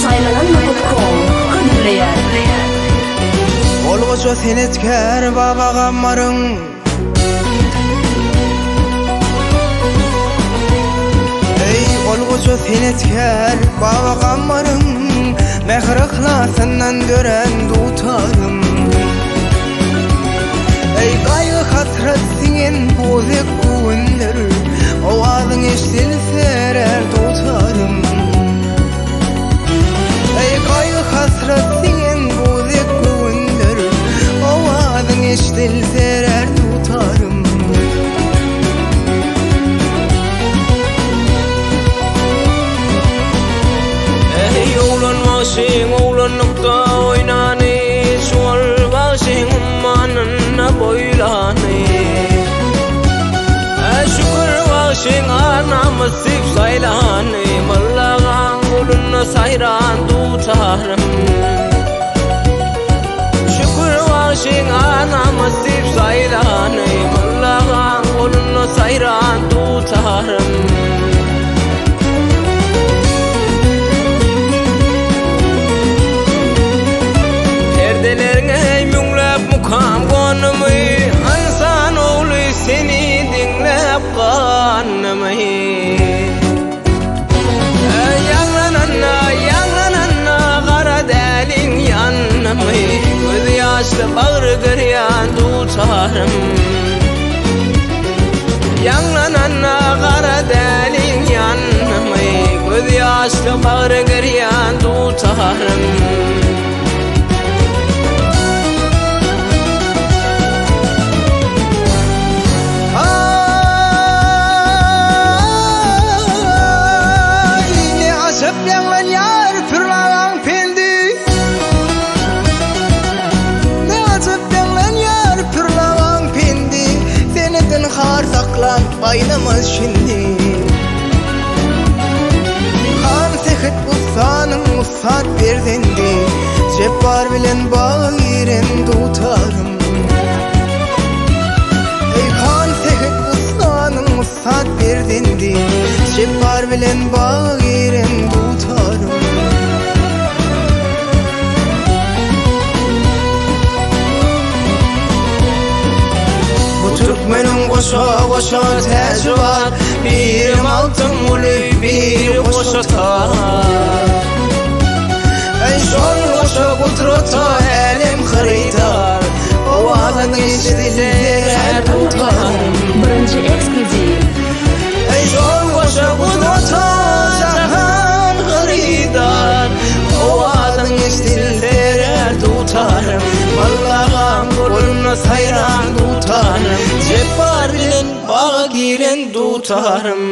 Saýlanan.com hödürleýär. Ol goja senetkär Baba Gammaryň Eý, ol goja senetkär Baba Gammaryň Mähir yhlasyndan dörän dutarym Eý, gaýgy hasrat siňen bozek göwünler Owazyň eşdilse erer dutarym Eý, gaýgy hasrat siňen bozek göwünler Owazyň eşdilse erer dutarym Eý, oglan bagşyň oglanlykda oýnany, Şol bagşyň ummanynda boýlany. Eý, şükür bagşyň ar-namys diýip saýlany, Mollagaň golunda saýran dutarym. Şükür bagşyň ar-namys diýip saýlany, Mollagaň golunda saýran dutarym. Perdeleriňe müňläp mukam gondumy, Ynsan ogly seni diňläp gandymy. Ýaňlananda, ýaňlananda gara däliň ýandymy, Gözi ýaşly bagry girýan dutarym. Ýaňlananda gara däliň ýandymy, Gözi ýaşly bagry girýan dutarym. Aý, ne ajap ýaňlanýar pürlagaň pendi. Ne ajap ýaňlanýar pürlagaň pendi. Seneden har saklan gaýnamaz şindi. Han Sähet ussanyň ussat perzendi, Jepbar bilen baga giren dutarym. Eý, Han Sähet ussanyň ussat perzendi, Jepbar bilen baga giren dutarym. Bu türkmeniň goşa-goşa täji bar, Biri Magtymguly, biri goşa tar. Eý, şol goşa gudrata älem hyrydar, Owazyň eşidilse her dutarym. Birinji eksklýuziw. Eý, şol goşa gudrata jahan hyrydar, Owazyň eşidilse her dutarym. Mollagam golunda saýran dutarym, Jepbar bilen baga giren dutarym.